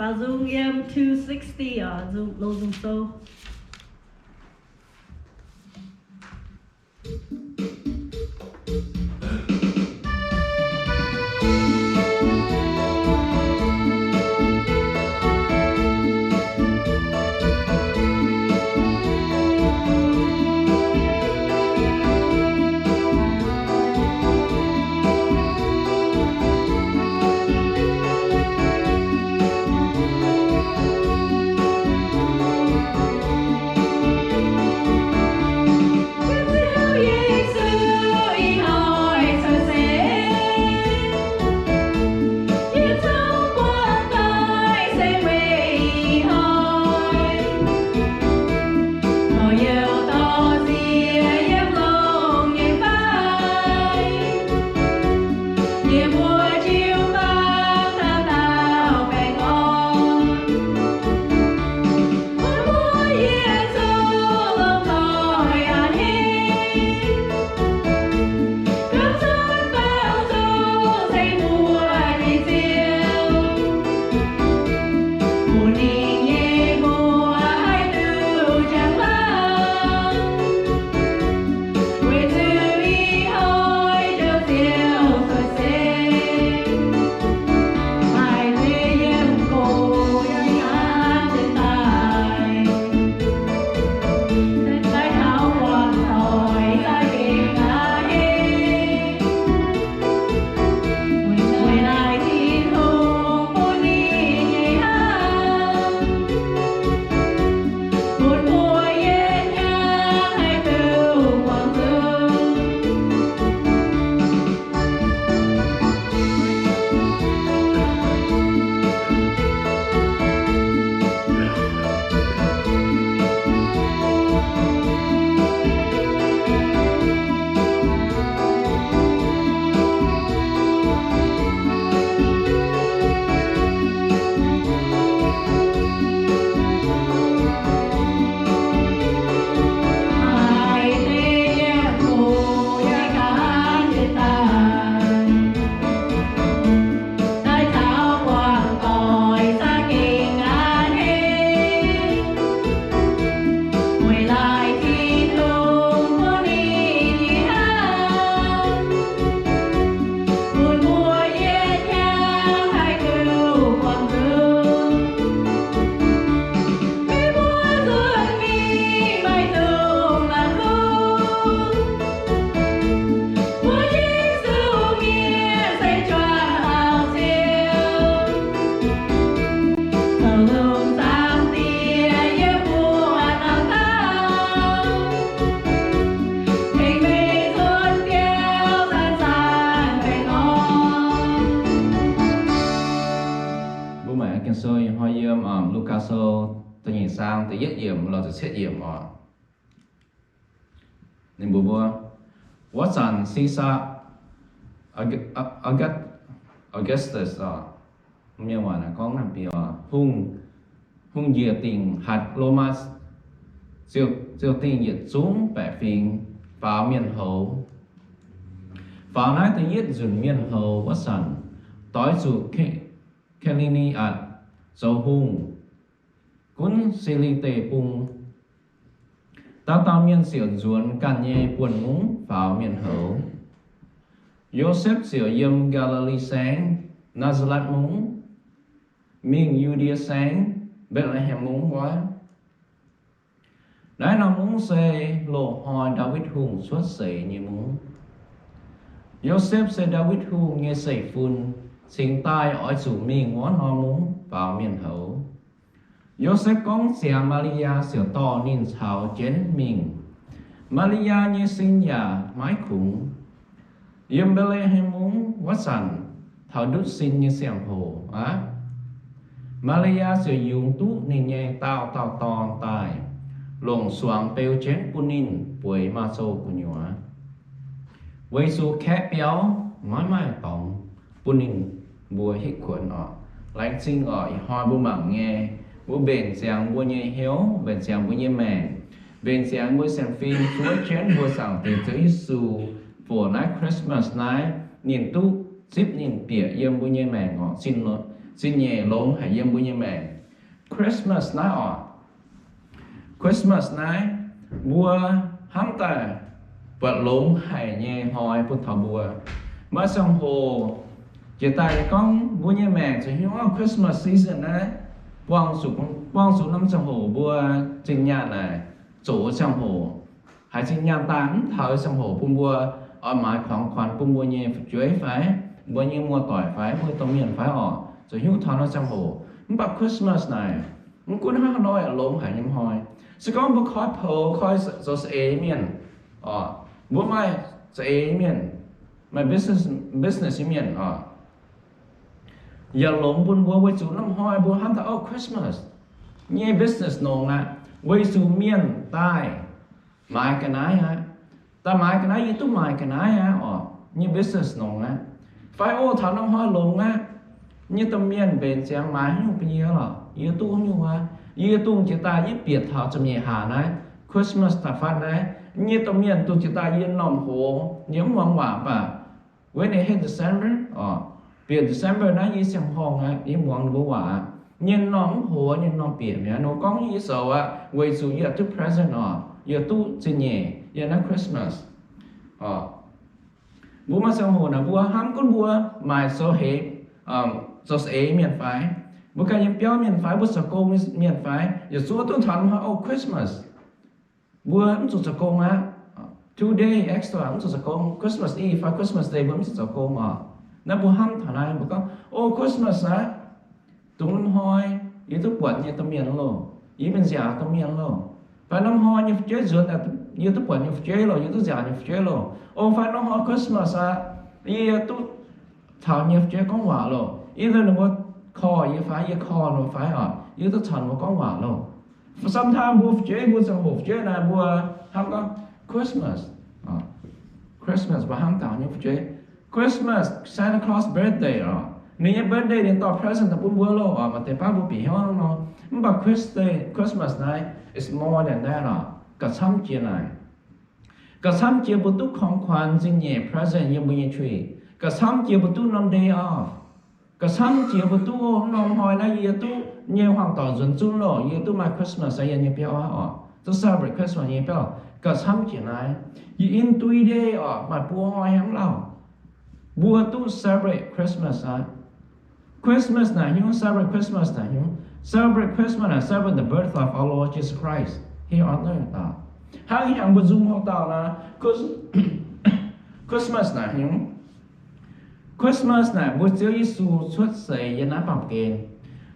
Nzung yiem two sixty oc, nzung, loz nzung sou. Mbuo mangc Ging-Sou ih hnoi yiem, um, Lugaa Sou da'nyeic zaang da'yietv yiemc lorz ziepc cietv yiemc oc. Ninh mbuox mbuo, wuov zanc Sisar Aug-, August, Augustus oc, mienh waac naaic gorngv naaiv bieqc, hungh, hungh njiec dingc hatc Lomaa ziouc, ziouc dingh yietc zungv baeqc fingx faaux mienh houz. Faaux naaiv da'yietv nzunc mienh houz wuov zanc, doix zuqc Ke-, Ke^li^ni^atc zoux hungh, gunv Se^li^de Bung. Dauh dauh mienh ziouc nzuonx ganh nyei buonv-mungv faaux mienh houz. Yosepv ziouc yiem Gaa^li^li Saengv, Naa^saa^letv Mungv, mingh Yu^ndie Saengv, Mbetc^le^hem Mungv wuov. Naaiv norm mungv se loz-hnoi Ndaawitv Hungh cuotv seix nyei mungv. Yosepv se Ndaawitv Hungh nyei zeiv-fun, cingx daaih oix zuqc mingh wuov norm mungv faaux mienh houz. Yosepv gorngv ziangx Maa^li^yaa ziouc dorh ninh caux jienv mingh. Maa^li^yaa nyei sin yaac maiv kungx. Yiem Mbetc^le^hem Mungv wuov zanc, taux ndutv sin nyei ziangh hoc aqv, Maa^li^yaa ziouc yungz duqv ninh nyei daauh dauh dorn daaih, longc suangx beu jienv bun ninh bueix maaz-zoh gu'nyuoz, weic zuqc kaeqv biauv maiv maaih dorngx bun ninh mbuo hitv kuonx oc. Laengz zingh oc. Ih hnoi mbuo mangc nyei, mbuo mbenc ziangx mbuo nyei hnyouv, mbenc ziangx mbuo nyei maengc, mbenc ziangx mbuo sienx fim zuov jienv mbuo Zaangc Diex Ziouv Yesu, bun naaiv Christmas naaiv ninh duqv zipv ninh bieqc yiem mbuo nyei maengc oc. Zinh, zingh nyeic longx haic yiem mbuo nyei maengc. Christmas naaiv oc, Christmas naaiv mbuo hnamv daaih buatc longx haic nyei hnoi bun taux mbuo. Maaih ziangh hoc jiex daaih gorngv mbuo nyei maengc zuqc hnyouv Christmas season naaiv, buangh zuqc norm ziangh hoc mbuo zinh nyaanh naaic zoqc ziangh hoc, haiz zinh nyaanh daaih mv taux ziangh hoc bun mbuo oix maaiz ของขวัญ bun mbuo nyei fu'jueiv fai mbuo nyei muoz-doic fai mbuo domh mienh fai oc, zuqc hnyouv taux norm ziangh hoc. Mv baac Christmas naaic mv gunv hnangv haaix nor yaac longx haic nyei hnoi. Se gorngv mbuo koi poux koi zoux za'eix mienh oc, mbuo maaih za'eix mienh, maaih business, business nyei mienh oc, yaac longx bun mbuo weic zuqc norm hnoi mbuo hnamv daaih, o, Christmas nyei business nongx aqv, weic zuqc mienh daaih maaiz ga'naaiv aqv. Daaih maaiz ga'naaiv, yie duqv maaiz ga'naaiv aqv oc, nyei business nongx aqv. Fai o, taux norm hnoi longx aqv, nyei domh mienh mbenc ziangx maaiz haaix nyungc bun yie lorqc, yie duqv haaix nyungc aqv. Yie dungh jiex daaih yie bieqc taux ziepc nyeic hlaax naaiv, Christmas da'faanh naaiv, nyei domh mienh dungh jiex daaih yie m'normh hoz, yie mv muangx waac baac when they hit December oc, bieqc December naaiv yie siang-horngh aqv, yie muangx ninh mbuo waac aqv. Nyei m'normh mv hoz, nyei m'normh bieqc mi'aqv. Ninh mbuo gorngv yie zoux aqv, weic zuqc yie duqv present oc, yie duqv zingh nyeic yiem naaiv Christmas oc. Mbuo maaih ziangh hoc naaic mbuo hnamv gunv mbuo maaic zoux heix, zoux za'eix mienh fai, mbuo ganh yiem biauv mienh fai, mbuo zoux gong mienh fai, yietc zungv duqv taux hnoi, o, Christmas, mbuo mv zuqc zoux gong aqv. Two day extra mv zuqc zoux gong. Christmas Eve fai Christmas Day mbuo mv zuqc zoux gong oc. Naaiv mbuo hnamv taux naaiv, mbuo gorngv, o, Christmas aqv, dongh norm hnoi yie duqv buatc nyei domh mienh loh, yie mingh nziaauc domh mienh loh. Fai norm hnoi nyei fu'jueiv nzuonx, yie duqv buatc nyei fu'jueiv loh, yie duqv nziaauc nyei fu'jueiv loh. O, fai norm hnoi Christmas aqv, yie duqv taux nyei fu'jueiv gorngv waac loh. Either ninh mbuo call yie fai yie call ninh mbuo fai oc, yie duqv caux ninh mbuo gorngv waac loh. Sometimes mbuo fu'jueiv, mbuo ziangh hoc fu'jueiv naaic mbuo hnamv gorngv Christmas, Christmas mbuo hnamv taux nyei fu'jueiv. Christmas, Santa Claus birthday oc, ninh nyei birthday ninh dorh present daaih bun mbuo loh oc, maaih deix baav mbuo bieqc hnyouv hnangv nor. Mv baac Christmas naaiv is more than that oc, gauh camv jiex naaic. Gauh camv jiex mbuo duqv ของขวัญ zingh nyeic present yiem mbuo nyei tree. Gauh camv jiex mbuo duqv norm day off. Gauh camv jiex mbuo duqv, o, norm hnoi naaiv yie duqv nyei hmuangx doic nzuonx zunv loh, yie duqv maaih Christmas yiem nyei biauv aqv oc, duqv celebrate Christmas nyei biauv. Gauh camv jiex naaiv, yie in three day oc, maaih buo hnoi hnangv lauh, mbuo duqv celebrate Christmas aqv. Christmas naaic hnyouv, celebrate Christmas naaic hnyouv. Celebrate Christmas naaic celebrate the birth of our Lord Jesus Christ here on earth. Hnangv hnyangx mbuo nzung haaix dauh naaic, Christmas naaic hnyouv. Christmas naaic mbuo Ziouv Yesu cuotv seix yiem naaiv baamh gen.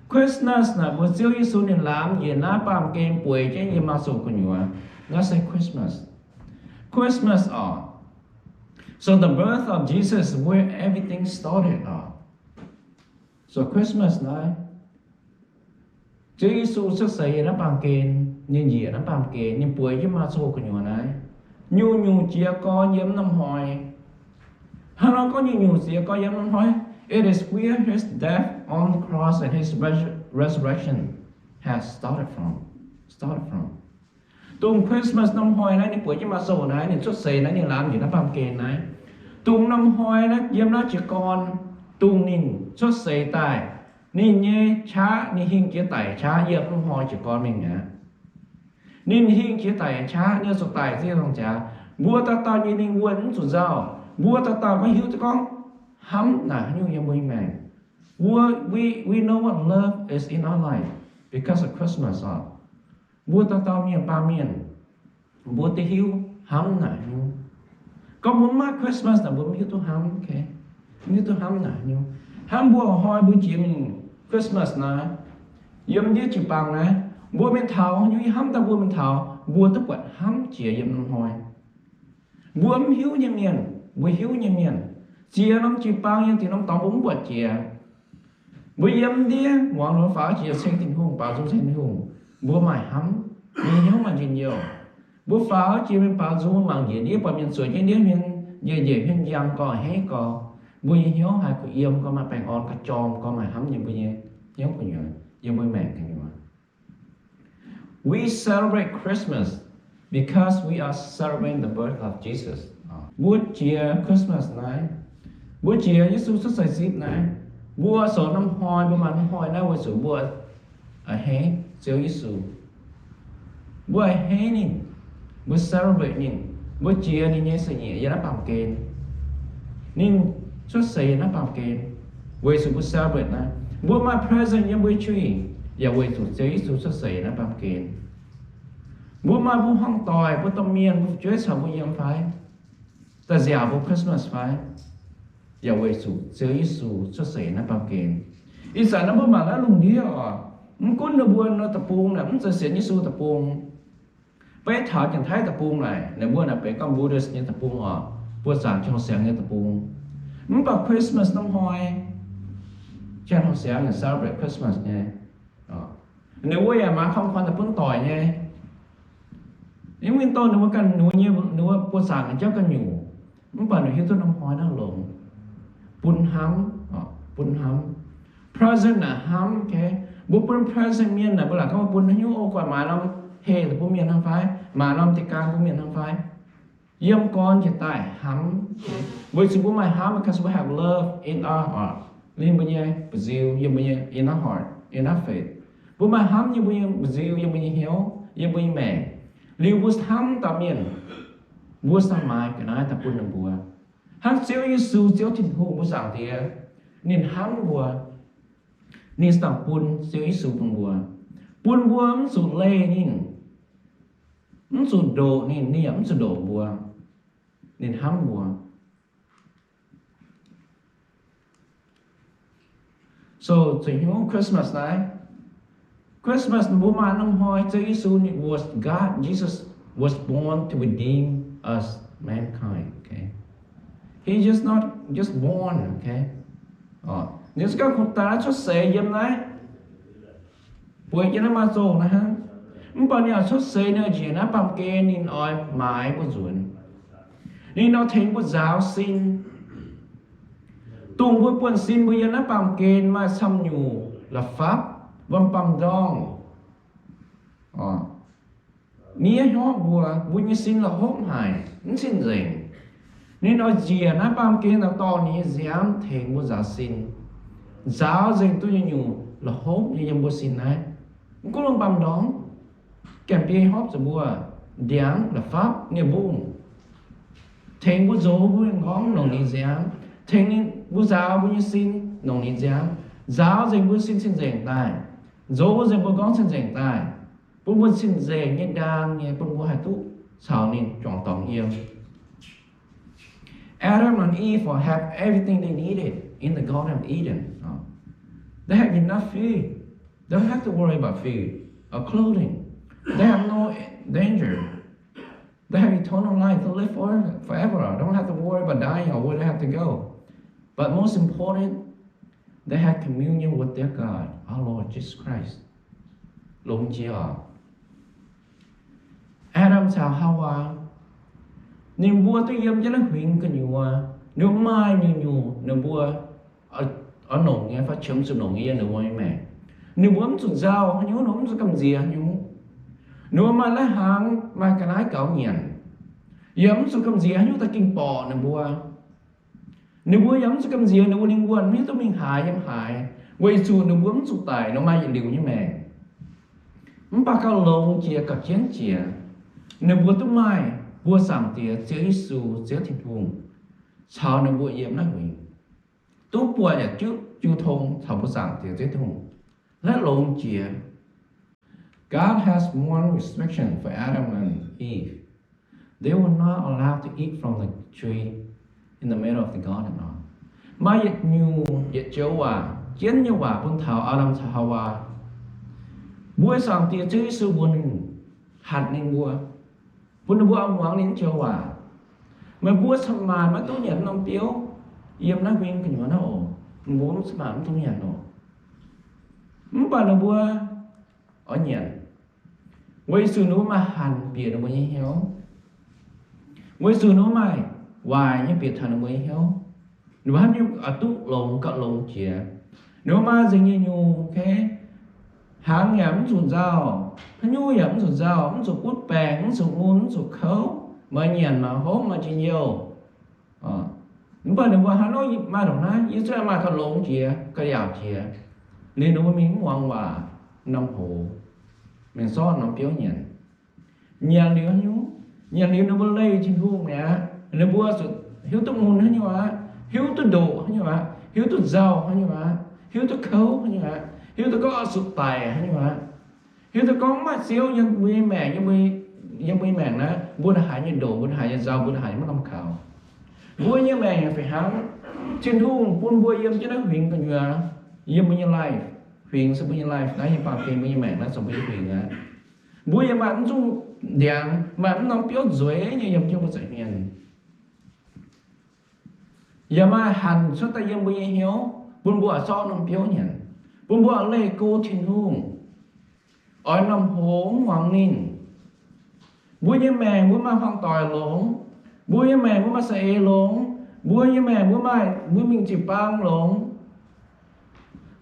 Christmas naaic mbuo Ziouv Yesu ninh laamz njiec naaiv baamh gen bueix jienv yiem maaz-zoh gu'nyuoz. That's a Christmas. Christmas oc. So the birth of Jesus, where everything started oc. So Christmas naaiv, Ziouv Yesu cuotv seix yiem naaiv baamh gen, ninh njiec naaiv baamh gen, ninh bueix jienv maaz-zoh gu'nyuoz naaiv. Nyungc-nyungc jiez gorn yiem norm hnoi. Hnangv nor gorngv nyungc-nyungc jiez gorn yiem norm hnoi, it is where his death on the cross and his resur-, resurrection has started from, started from. Dongh Christmas norm hnoi naaiv ninh bueix jienv maaz-zoh naaiv, ninh cuotv seix naaiv, ninh laamz njiec naaiv baamh gen naaiv. Dongh norm hnoi naaiv yiem naaiv jiez gorn, dongh ninh cuotv seix daaih, ninh nyei qaqv, ninh hingh jiex daic qaqv yiem norm hnoi jiez gorn mingh aqv. Ninh hingh jiex daic qaqv, ninh zuqc daic ziex longc jaax. Mbuo dauh dauh nyei lingh wuonh mv zuqc nzauh. Mbuo dauh dauh gorngv hiuv duqv gorngv hnamv naaic haaix nyungc yiem mbuo nyei maengc. Mbuo, we, we know what love is in our life because of Christmas oc. Mbuo dauh dauh mienh baamh mienh, mbuo duqv hiuv hnamv naaic haaix nyungc. Gorngv mbuo mv maaih Christmas naaic mbuo mv hiuv duqv hnamv, mv hiuv duqv hnamv naaic haaix nyungc. Hnangv mbuo hnoi mbuo jiex mingh Christmas naaiv, yiem ndiev jiu-baang naaiv, mbuo mingh taux haaix nyungc, yie hnamv daaih mbuo mingh taux mbuo duqv buatc hnamv jiex yiem norm hnoi. Mbuo mv hiuv nyei mienh, mbuo hiuv nyei mienh, ziex norm jiu-baang yiem ziex norm dorngx mbuo mv buatc jiex. Mbuo yiem ndiev muangx longx faaux jiex ceng Tin-Hungh, baaux nzung ceng Tin-Hungh, mbuo maaih hnamv, mbuo nyei hnyouv maaih njien-youh. Mbuo faaux jiex mingh baaux nzung mangc njiec ndiev buatc mienh zueiz jienv ndiev, mienh njiec njiec hmien njang gorx henv gorx, mbuo nyei hnyouv haih kuh yiem gorx, maaih baengh orn ga'jorm gorx, maaih hnamv yiem mbuo nyei hnyouv gu'nyuoz, yiem mbuo maengc gu'nyuoz. We celebrate Christmas because we are celebrating the birth of Jesus. Mbuo jiex Christmas naaiv, mbuo jiex Yesu cuotv seix zipv naaiv, Mbuo zoux norm hnoi, mbuo maaih norm hnoi naaiv weic zuqc mbuo a'hneiv Ziouv Yesu. Mbuo a'hneiv ninh, mbuo celebrate ninh, mbuo jiex ninh nyei seix nyeic yiem naaiv baamh gen. Ninh cuotv seix yiem naaiv baamh gen, weic zuqc mbuo celebrate naaiv. Mbuo maaih present yiem mbuo nyei tree yaac weic zuqc Ziouv Yesu cuotv seix yiem naaiv baamh gen. Mbuo maaih mbuo hmuangv doic, mbuo domh mienh, mbuo fu'jueiv caux mbuo yiem fai, daaih nziaauc mbuo Christmas fai, yaac weic zuqc Ziouv Yesu cuotv seix naaiv baamh gen. Ih zanc naaiv mbuo mangc naaiv lungh ndiev oc, mv gunv ninh mbuo nor deic-bung naaic mv zeiz sienx Yesu deic-bung. Beiv taux Janx-Taiv deic-bung naaic, ninh mbuo naaic benx gorngv Buddhist nyei deic-bung oc, buoqc zaangc Janx-Siangx nyei deic-bung. Mv baac Christmas norm hnoi, Janx-Siangx celebrate Christmas nyei. Ninh mbuo yaac maaiz kong kuanx daaih bun doic nyei. Mv mingh dorh ninh mbuo ganh, ninh mbuo nyei, ninh mbuo buoqc zaangc jauv ganh nyungc, mv baac ninh hiuv duqv norm hnoi naaiv longx, bun hnamv, bun hnamv. Present naaic hnamv, okay? Mbuo bun present mienh naaic, mbuo laaic gorngv mbuo bun haaix nyungc, o, guaix maaiz norm heh bun mienh hnangv fai, maaiz norm deix gan bun mienh hnangv fai, yiem gorn njiec daaih hnamv, weic zuqc mbuo maaih hnamv because we have love in our heart. Ninh mbuo nyei mba'nziu yiem mbuo nyei in our heart, in our faith. Mbuo maaih hnamv yiem mbuo nyei mba'nziu, yiem mbuo nyei hnyouv, yiem mbuo nyei maengc. Liuz mbuo hnamv dauh mienh, mbuo saah maaiz ga'naaiv daaih bun ninh mbuo. Hnangv Ziouv Yesu, Ziouv Tin-Hungh mbuo Zaangc Diex, ninh hnamv mbuo, ninh dangh bun Ziouv Yesu bun mbuo, bun mbuo mv zuqc leih ninh, mv zuqc ndoqc ninh, ninh yaac mv zuqc ndoqc mbuo. Ninh hnamv mbuo. So, zuqc hnyouv Christmas naaiv, Christmas mbuo maaih norm hnoi Ziouv Yesu, it was God, Jesus was born to redeem us, mankind, okay? He just not just born, okay? Ninh se ganh kungx daaih cuotv seix yiem naaiv, bueix jienv naaiv maaz-zongh naaiv hnangv. Mv baac ninh oix cuotv seix, ninh oix njiec naaiv baamh gen, ninh oix maaiz mbuo nzuonx. Ninh oix tengx mbuo nzaaux sin, dongh mbuo buonv-sin mbuo yiem naaiv baamh gen maaih camv nyungc la'fapv, wuom baamh ndorngh, miev hnyouv mbuo, mbuo nyei sin la'hopv haic, mv cing-nzengc. Ninh oix njiec naaiv baamh gen daaih dorh ninh nyei nziaamv tengx mbuo nzaaux sin, nzaaux nzengc duqv nyungc-nyungc la'hopv nyei yiem mbuo sin naaiv. Mv gunv wuom baamh ndorngh, gaengh biei hopv zuqc mbuo, ndiangx la'fapv, nie-mbungh, tengx mbuo nzox mbuo nyei m'nqorngv longc ninh nziaamv, tengx ninh mbuo nzaaux mbuo nyei sin longc ninh nziaamv, nzaaux nzengc mbuo sin cing-nzengc daaih, nzox nzengc mbuo m'nqorngv cing-nzengc daaih, bun mbuo cing-nzengc nyei ndaang nyei, bun mbuo haih duqv caux ninh juangc dorngx yiem. Adam and Eve have everything they needed in the Garden of Eden. They have enough food. They don't have to worry about food or clothing. They have no danger. They have eternal life to live forever, forever. Don't have to worry about dying or where they have to go. But most important, they have communion with their God, our Lord Jesus Christ. Longx jiex oc. Aa^ndam caux Haawaa, ninh mbuo duqv yiem jienv naaiv huingx gu'nyuoz, ninh mbuo maaih nyungc-nyungc ninh mbuo oix longc nyei fai qiemx zuqc longc nyei yiem ninh mbuo nyei maengc. Ninh mbuo mv zuqc nzauh haaix nyungc, ninh mbuo mv zuqc gamh nziex haaix nyungc. Ninh mbuo maaih lai-hnaangx, maaih ga'naaiv gaux nyanc, yaac mv zuqc gamh nziex haaix nyungc daaih ging borqc ninh mbuo. Ninh mbuo yaac mv zuqc gamh nziex ninh mbuo lingh wuonh mv hiuv duqv mingh haaix yiem haaix, weic zuqc ninh mbuo mv zuqc daic, ninh mbuo maaih yietc liuz nyei maengc. Mv baac gauh longx jiex gauh jienv jiex, ninh mbuo duqv maaih mbuo Zaangc Diex Ziouv Yesu, Ziouv Tin-Hungh, caux ninh mbuo yiem naaiv huingx, duqv buatc yaac jiu tong caux mbuo Zaangc Diex Ziouv Tin-Hungh. Naaiv longx jiex. God has one restriction for Adam and Eve. They were not allowed to eat from the tree in the middle of the garden. Maaih yietc nyungc yietc joux waac, jienv nyei waac bun taux Aa^ndam caux Haawaa. Mbuo Zaangc Diex Ziouv Yesu mbuox ninh, hatc ninh mbuo, bun ninh mbuo muangx ninh joux waac. Meih mbuo cin-maanc maiv dungx nyanc norm biouv yiem naaiv huingx gu'nyuoz naaiv oc. Mbuo cin-maanc maiv dungx nyanc oc. Mv baac ninh mbuo oix nyanc, weic zuqc ninh mbuo maaih hanc bieqc ninh mbuo nyei hnyouv, weic zuqc ninh mbuo maaih waaic nyei bieqc taux ninh mbuo nyei hnyouv. Ninh mbuo hnangv nyungc oix duqv longx gauh longx jiex. Ninh mbuo maaih nzengc nyei nyungc, hnaangx yaac mv zuqc nzauh, haaix nyungc yaac mv zuqc nzauh, mv zuqc butv baengc, mv zuqc mun, mv zuqc kouv, maaih nyanc maaih hopv maaih njien-youh. Mv baac ninh mbuo hnangv nor maaih ndongc naaiv, yie zuqc maaih ga'longx jiex, ga'yaauc jiex. Liuz ninh mbuo mingh mv muangx waac, norm hoz, mingh zorqv norm biouv nyanc. Nyanc liuz haaix nyungc? Nyanc liuz ninh mbuo leih Tin-Hungh mi'aqv. Ninh mbuo zuqc hiuv duqv mun haaix nyungc aqv, hiuv duqv ndoqc haaix nyungc aqv, hiuv duqv nzauh haaix nyungc aqv, hiuv duqv kouv haaix nyungc aqv, hiuv duqv gorngv oix zuqc daic haaix nyungc aqv, hiuv duqv gorngv mv maaih Ziouv yiem mbuo nyei maengc, yiem mbuo nyei maengc naaiv, mbuo ndongc haaix nyei ndoqc, mbuo ndongc haaix nyei nzauh, mbuo ndongc haaix nyei maiv lamh kaux. Mbuo nyei maengc fih hnangv. Tin-Hungh bun mbuo yiem jienv naaiv huingx gu'nyuoz, yiem mbuo nyei life, huingx se mbuo nyei life naaiv, yiem baamh gen mbuo nyei maengc naaiv zoux mbuo nyei huingx aqv. Mbuo yiem maaih mv zungh ndiangx, maaih mv norm biouv nzueic nyei yiem jienv mbuo nza'hmien. Yaac maaih hanc cuotv daaih yiem mbuo nyei hnyouv, bun mbuo oix zorqv norm biouv nyanc, bun mbuo oix leih go Tin-Hungh, oix norm hoz mv muangx ninh. Mbuo nyei maengc mbuo maaih hmuangx doic longx, mbuo nyei maengc mbuo maaih za'eix longx, mbuo nyei maengc mbuo maaih, mbuo mingh jiu-baang longx,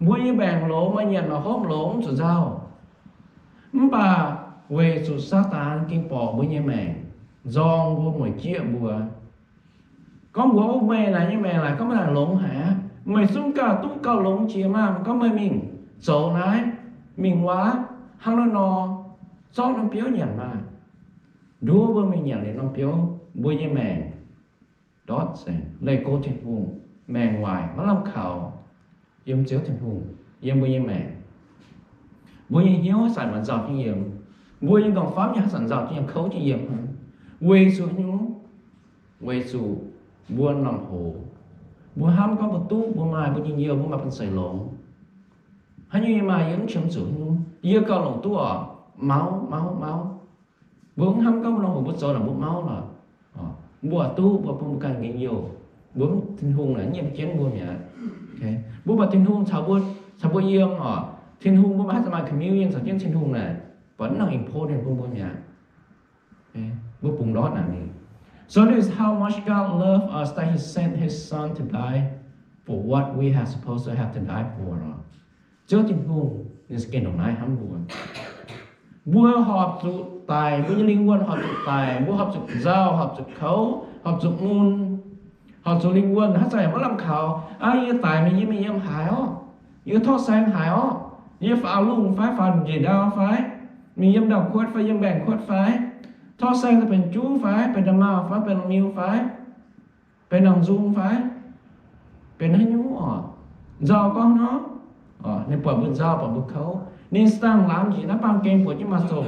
mbuo nyei maengc longx, maaih nyanc maaih hopv longx, mv zuqc nzauh. Mv baac weic zuqc Saadaan gengh borqc mbuo nyei maengc, nzorng mbuo, mueic jieqv mbuo. Gorngv mbuox meih naaic nyei maengc naaic, gorngv meih naaic longx haic aqv, meih zungv gauh duqv gauh longx jiex maah! Gorngv meih mingh zoux naaiv, mingh waac, hnangv naaiv nor, zorqv norm biouv nyanc maah! Nduov mbuo mingh nyanc liuz norm biouv, mbuo nyei maengc ndortv nzengc, leih go Tin-Hungh, maengc waaic, maiv lamh kaux yiem Ziouv Tin-Hungh, yiem mbuo nyei maengc. Mbuo nyei hnyouv haaix zanc maaih nzauh jienv yiem, mbuo nyei m'nqorngv-famv yaac haaix zanc nzauh jienv yiem, kouv jienv yiem hnangv. Weic zuqc haaix nyungc? Weic zuqc mbuo norm hoz, mbuo hnamv gorngv mbuo duqv, mbuo maaih, mbuo njien-youh, mbuo maaih banh zeic longx. Haaix nyungc yie maaih, yie mv qiemx zuqc haaix nyungc, yie gauh longc duqv oc, mauv, mauv, mauv. Mbuo mv hnamv gorngv mbuo norm hoz mbuo zoux naaic mbuo mauv lorqc. Mbuo duqv, mbuo bun mbuo ganh njien-youh, mbuo mv, Tin-Hungh naaic nyiemc jienv mbuo mi'aqv. Mbuo buatc Tin-Hungh caux mbuo, caux mbuo yiem oc. Tin-Hungh mbuo maaih haaix zanc maaih communion caux jienv Tin-Hungh naaic, buatc mv nongc important bun mbuo mi'aqv. Mbuo bungx ndortv naaic mingh. So this is how much God loved us that He sent His Son to die for what we have supposed to have to die for. Ziouv Tin-Hungh ninh za'gengh ndongc naaiv hnamv mbuo. Mbuo horpc zuqc daic, mbuo nyei lingh wuonh horpc zuqc daic, mbuo horpc zuqc nzauh, horpc zuqc kouv, horpc zuqc mun, horpc zuqc lingh wuonh haaix zanc yaac maiv lamh kaux. Aa, yie daic mingh, yie mingh yiem haaix orqc? Yie torqv saeng haaix orqc? Yie faaux lungh fai, faaux njiec ndau fai, mingh yiem ndau-kuotv fai, yiem mbaengx-kuotv fai, torqv saeng daaih benx juv fai, benx da'maauh fai, benx la'miu fai, benx nangc nzung fai, benx haaix nyungc oc? Nzauh gorngv nor, ninh buatc mbuo nzauh, buatc mbuo kouv, ninh dangh laangz njiec naaiv baamh gen buatc jienv maaih zouc,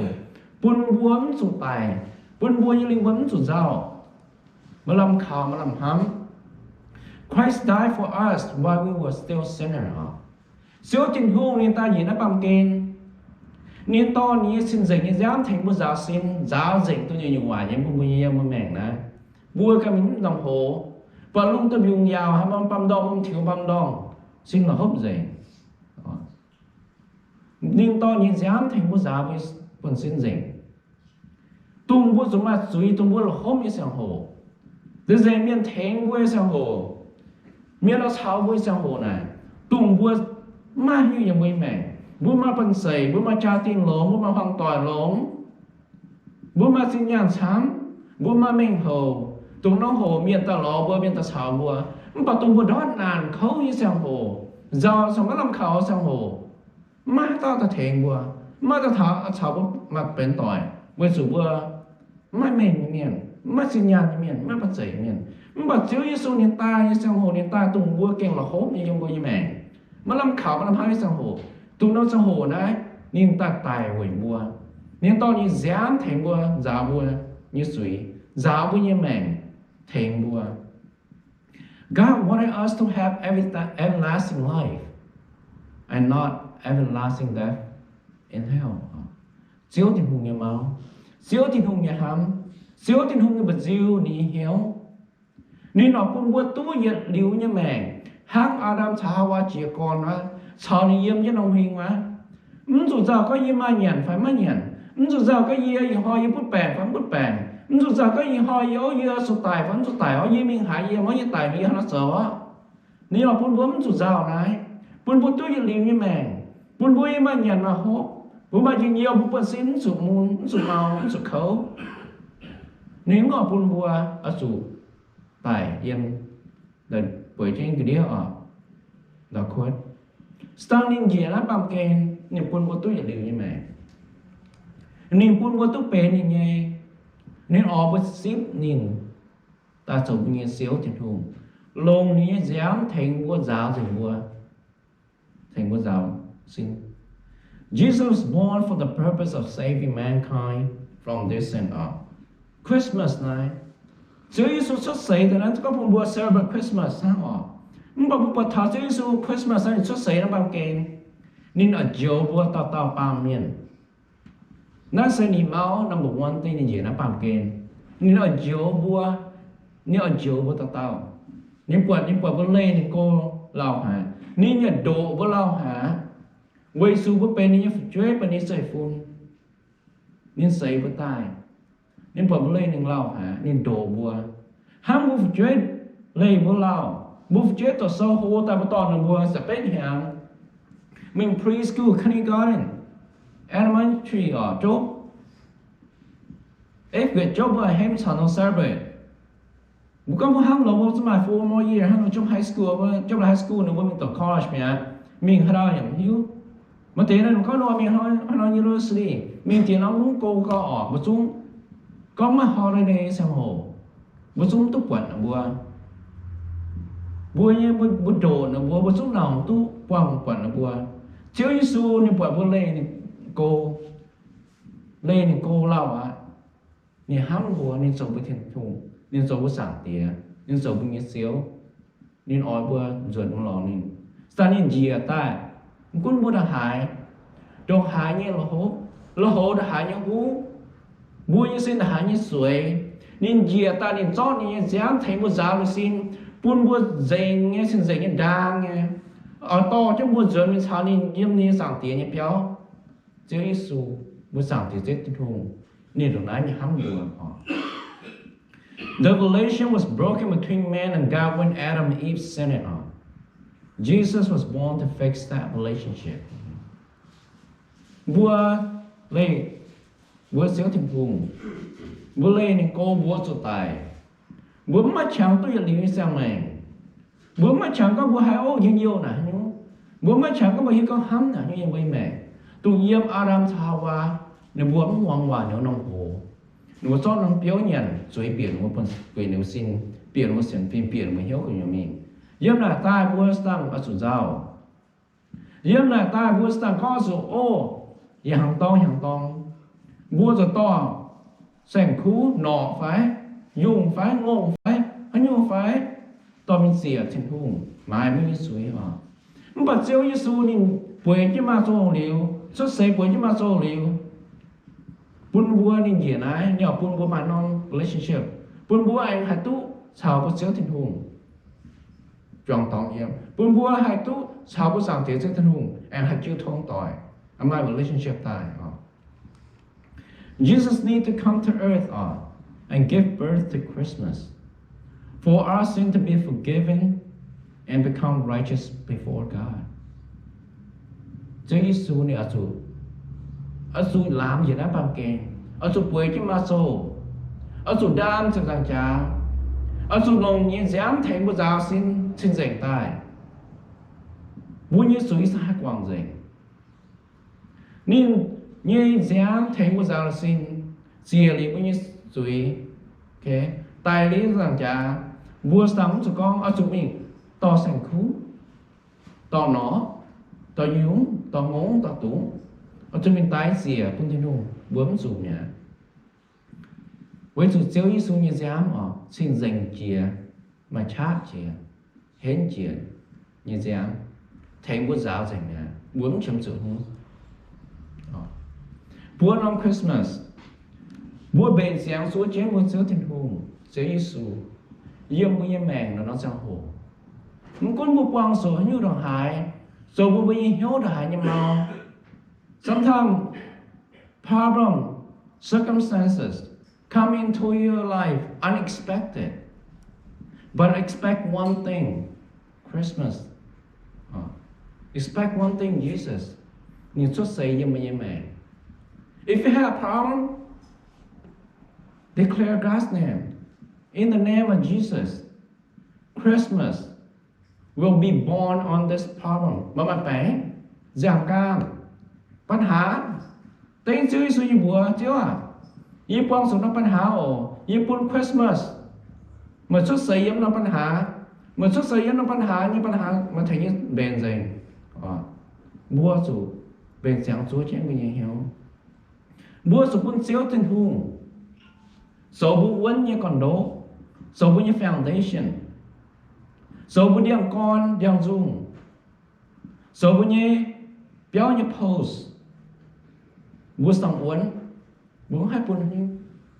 bun mbuo mv zuqc daic, bun mbuo nyei lingh wuonh mv zuqc nzauh, maaih lamh kaux, maaih lamh hnamv. Christ died for us while we were still sinners. Ziouv Tin-Hungh ninh daaih njiec naaiv baamh gen, ninh dorh ninh nyei sin nzengc nyei nziaamv tengx mbuo nzaaux sin, nzaaux nzengc duqv nyungc-nyungc waaic nyei bun mbuo nyei yiem mbuo maengc naaiv. Mbuo ganh mingh mv norm hoz, buatc lungh duih mbiungc yaauc, haaix norm baamh ndorm, mv tiux baamh ndorm, sin la'hopv nzengc. Ninh dorh ninh nyei nziaamv tengx mbuo nzaaux mbuo nyei buonv-sin nzengc, dongh mbuo zuqc maaih zuiz, dongh mbuo la'hopv nyei ziangh hoc, nzengc-nzengc mienh tengx mbuo nyei ziangh hoc, mienh oix caux mbuo nyei ziangh hoc naaic, dongh mbuo mv maaih haaix nyungc yiem mbuo nyei maengc. Mbuo maaih banh zeic, mbuo maaih jaa-dingh longx, mbuo maaih hmuangx doic longx, mbuo maaih zinh nyaanh camv, mbuo maaih mengh houc, dongh norm hoc mienh daaih lorz mbuo, mienh daaih caux mbuo. Mv baac dongh mbuo ndortv naanc kouv nyei ziangh hoc, nzauh caux maiv lamh kaux ziangh hoc, mv maaih haaix dauh daaih tengx mbuo, mv maaih dauh caux mbuo maaih benx doic, weic zuqc mbuo mv maaih mengh nyei mienh, mv maaih zinh nyaanh nyei mienh, mv maaih banh zeic nyei mienh. Mv baac Ziouv Yesu ninh daaih nyei ziangh hoc, ninh daaih dongh mbuo gengh la'hopv nyei yiem mbuo nyei maengc, maiv lamh kaux, maiv lamh hnamv nyei ziangh hoc, dongh norm ziangh hoc naaiv ninh daaih daic weic mbuo. Ninh dorh ninh nziaamv tengx mbuo, nzaaux mbuo nyei zuiz, nzaaux mbuo nyei maengc, tengx mbuo. God wanted us to have every-, everlasting life and not everlasting death in hell. Ziouv Tin-Hungh nyei mau, Ziouv Tin-Hungh nyei hnamv, Ziouv Tin-Hungh nyei mba'nziu ninh nyei hnyouv. Ninh oix bun mbuo duqv yietc liuz nyei maengc, hnangv Aa^ndam caux Haawaa jiez gorn wuov, caux ninh yiem jienv norm huing wuov. Mv zuqc nzauh gorngv yie maaih nyanc fai maiv nyanc. Mv zuqc nzauh gorngv yie ih hnoi yie butv baengc fai mv butv baengc. Mv zuqc nzauh gorngv ih hnoi yie, o, yie zuqc daic fai mv zuqc daic, o, yie mingh haaix, yie hnangv naaiv daic, yie hnangv naaiv zoux oc. Ninh oix bun mbuo mv zuqc nzauh naaiv, bun mbuo duqv yietc liuz nyei maengc, bun mbuo yiem maaih nyanc maaih hopv, mbuo maaih njien-youh, mbuo buonv-sin mv zuqc mun, mv zuqc mau, mv zuqc kouv. Ninh mv oix bun mbuo oix zuqc daic yiem bueix jienv ga'ndiev oc, la'kuotv. Se dangh ninh njiec naaiv baamh gen, ninh bun mbuo duqv yietc liuz nyei maengc. Ninh bun mbuo duqv benx ninh nyei. Ninh oix mbuo zipv ninh daaih zoux mbuo nyei Ziouv Tin-Hungh, longc ninh nyei nziaamv tengx mbuo, nzaaux nzengc mbuo, tengx mbuo nzaaux sin. Jesus was born for the purpose of saving mankind from their sin. Oc, Christmas naaiv, Ziouv Yesu cuotv seix daaih naaiv, gorngv bun mbuo celebrate Christmas hnangv oc. Mv baac mbuo buatc taux Ziouv Yesu Christmas naaiv, ninh cuotv seix naaiv baamh gen, ninh oix njoux mbuo dauh dauh baamh mienh. Naaiv se ninh mau number one thing, ninh njiec naaiv baamh gen. Ninh oix njoux mbuo, ninh oix njoux mbuo dauh dauh. Ninh buatc, ninh buatc mbuo leih ninh go lauh haic. Ninh yaac ndoqc mbuo lauh haic. Weic zuqc mbuo benx ninh nyei fu'jueiv, benx ninh zeiv-fun. Ninh seix mbuo daaih. Ninh buatc mbuo leih ninh lauh haic, ninh ndoqc mbuo. Hnangv mbuo fu'jueiv leih mbuo lauh, mbuo fu'jueiv doqc sou hlo daaih, mbuo dorh ninh mbuo zac betv hnyangx mingh preschool, kindergarten, elementary, oc, zouv. Eighth grade zouv mbuo hemx caux nor celebrate. Mbuo gorngv mbuo hnangv nor mbuo zuqc maaih four more year hnangv nor zouv high school, zouv high school nor mbuo mingh doqc college mi'aqv. Mingh haaix dauh yaac mv hiuv. Maaih deix nor gorngv nor mingh haaix nor university, mingh diex norm mungv go gau oc, mbuo zungv gorngv maiv holiday ziangh hoc, mbuo zungv duqv buatc ninh mbuo. Mbuo nyei, mbuo ndoqc ninh mbuo, mbuo zungv nauc duqv buangh buatc ninh mbuo. Ziouv Yesu ninh buatc mbuo leih ninh go, leih ninh go lauh aqv. Ninh hnamv mbuo, ninh zoux mbuo Tin-Hungh, ninh zoux mbuo Zaangc Diex, ninh zoux mbuo nyei Ziouv. Ninh oix mbuo nzuonx mingh lorz ninh. Daaih ninh njiec daaih, mv gunv mbuo ndongc haaix, ndongc haaix nyei la'hov, la'hov ndongc haaix nyei huv, mbuo nyei sin ndongc haaix nyei zueiz, ninh njiec daaih, ninh zorqv ninh nyei nziaamv tengx mbuo nzaaux ninh sin, bun mbuo nzengc nyei, cing-nzengc nyei, ndaang nyei, oix dorh jienv mbuo nzuonx mingh caux ninh yiem ninh nyei Zaangc Diex nyei biauv. Ziouv Yesu, mbuo Zaangc Diex Ziouv Tin-Hungh, ninh ndongc naaiv nyei hnamv mbuo oc. The relation was broken between man and God when Adam and Eve sinned oc. Jesus was born to fix that relationship. Mbuo leih mbuo Ziouv Tin-Hungh, mbuo leih ninh go mbuo zuqc daic. Mbuo mv maaih qangx duqv yietc liuz nyei ziangh maengc. Mbuo mv maaih qangx gorngv mbuo haih oc njien-youh naaic haaix nyungc. Mbuo mv maaih qangx gorngv mbuo hiuv gorngv hnamv naaic haaix nyungc yiem mbuo nyei maengc. Dongh yiem Aa^ndam caux Haawaa, ninh mbuo mv muangx waac ninh wuov norm hoc. Ninh mbuo zorqv norm biouv nyanc, zueiz bieqc ninh mbuo, bieqc ninh mbuo sin, bieqc ninh mbuo sienx fim, bieqc ninh mbuo hnyouv gu'nyuoz mingh. Yiem naaic daaih mbuo sitv dangh oix zuqc nzauh. Yiem naaic daaih mbuo sitv dangh gorngv zuqc oc, yaac hnaangx dorng hnaangx dorng. Mbuo zuqc dorh saeng-kuv norqc fai, yungh fai, ngongh fai, haaix nyungc fai, dorh mingh ziec Tin-Hungh, maaiz mbuo nyei zuiz oc. Mv baac Ziouv Yesu ninh bueix jienv maaz-zoh liuz, cuotv seix bueix jienv maaz-zoh liuz, bun mbuo ninh njiec naaiv, ninh oix bun mbuo maaih norm relationship, bun mbuo aengx haih duqv caux mbuo Ziouv Tin-Hungh juangc dorngx yiem, bun mbuo haih duqv caux mbuo Zaangc Diex Ziouv Tin-Hungh aengx haih jiu tong doic, maaih relationship daaih oc. Jesus need to come to earth oc, and give birth to Christmas, for our sin to be forgiven and become righteous before God. Ziouv Yesu ninh oix zuqc, oix zuqc laamx njiec naaiv baamh gen, oix zuqc bueix jienv maaz-zoh, oix zuqc ndaam ziepc nzaangc jaax, oix zuqc longc nyei nziaamv tengx mbuo nzaaux sin cing-nzengc daaih, mbuo nyei zuiz se haih guangc nzengc. Ninh nyei nziaamv tengx mbuo nzaaux sin, ziec liuz mbuo nyei zuiz, daic liuz nzaangc jaax, mbuo sitv dangh mv zuqc gorngv oix zuqc mingh dorh saeng-kuv, dorh norqc, dorh yungz, dorh ngongh, dorh dungz, oix zuqc mingh daix ziec bun Tin-Hungh, mbuo mv zuqc mi'aqv. Weic zuqc Ziouv Yesu nyei nziaamv oc, cing-nzengc jiex, maaih qaqv jiex, henv jiex nyei nziaamv, tengx mbuo nzaaux nzengc mi'aqv, mbuo mv qiemx zuqc hnyouv. Buo norm Christmas, mbuo mbenc ziangx zuov jienv mbuo Ziouv Tin-Hungh, Ziouv Yesu, yiem mbuo nyei maengc naaiv norm ziangh hoc. Mv gunv mbuo buangh zuqc haaix nyungc ndongc haaix, zoux bun mbuo nyei hnyouv ndongc haaix nyei mau, sometimes problem, circumstances come into your life unexpected. But expect one thing, Christmas. Uh, expect one thing, Jesus. Ninh cuotv seix yiem meih nyei maengc. If you have a problem, declare God's name. In the name of Jesus, Christmas will be born on this problem. Maaih maaih baengc, nziaamv-gaamv, ปัญหา. Dengv Ziouv Yesu nyei mbuox, Ziouv aah, yie buangh zuqc norm ปัญหา oc. Yie bun Christmas, meih cuotv seix yiem norm ปัญหา. Meih cuotv seix yiem norm ปัญหา nyei ปัญหา maaih tengx nyei mbenc nzengc. Mbuo zuqc mbenc ziangx zuov jienv mbuo nyei hnyouv. Mbuo zuqc bun Ziouv Tin-Hungh zoux mbuo wuonv nyei gorn-ndoqv, zoux mbuo nyei foundation, zoux mbuo ndiangx-gorn ndiangx-nzungh, zoux mbuo nyei biauv nyei post. Mbuo sangx wuonv, mbuo mv haih bun haaix nyungc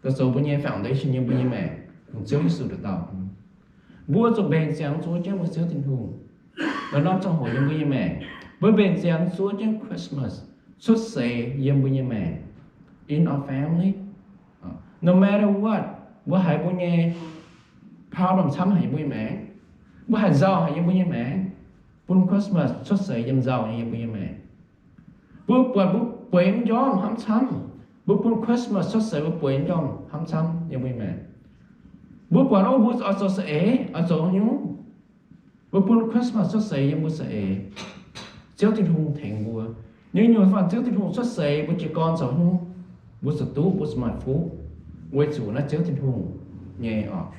daaih zoux mbuo nyei foundation yiem mbuo nyei maengc, dongh Ziouv Yesu nduqc dauh. Mbuo zuqc mbenc ziangx zuov jienv mbuo Ziouv Tin-Hungh lorz norm ziangh hoc yiem mbuo nyei maengc. Mbuo mbenc ziangx zuov jienv Christmas cuotv seix yiem mbuo nyei maengc, in our family. No matter what, mbuo haiz mbuo nyei problem camv haic yiem mbuo nyei maengc, mbuo haiz nzauh haic yiem mbuo nyei maengc, bun Christmas cuotv seix yiem nzauh nyei yiem mbuo nyei maengc. Mbuo buatc mbuo bueix mv njormh hnamv camv, mbuo bun Christmas cuotv seix mbuo bueix mv njormh hnamv camv yiem mbuo nyei maengc. Mbuo buatc, o, mbuo oix zoux saeng-eix, oix zoux haaix nyungc, mbuo bun Christmas cuotv seix yiem mbuo saeng-eix. Ziouv Tin-Hungh tengx mbuo. Nyungc-nyungc fanh Ziouv Tin-Hungh cuotv seix mbuo jiez gorn zoux haaix nyungc, mbuo zuqc duqv, mbuo zuqc maaih fuqv, weic zuqc naaiv Ziouv Tin-Hungh nyei oc.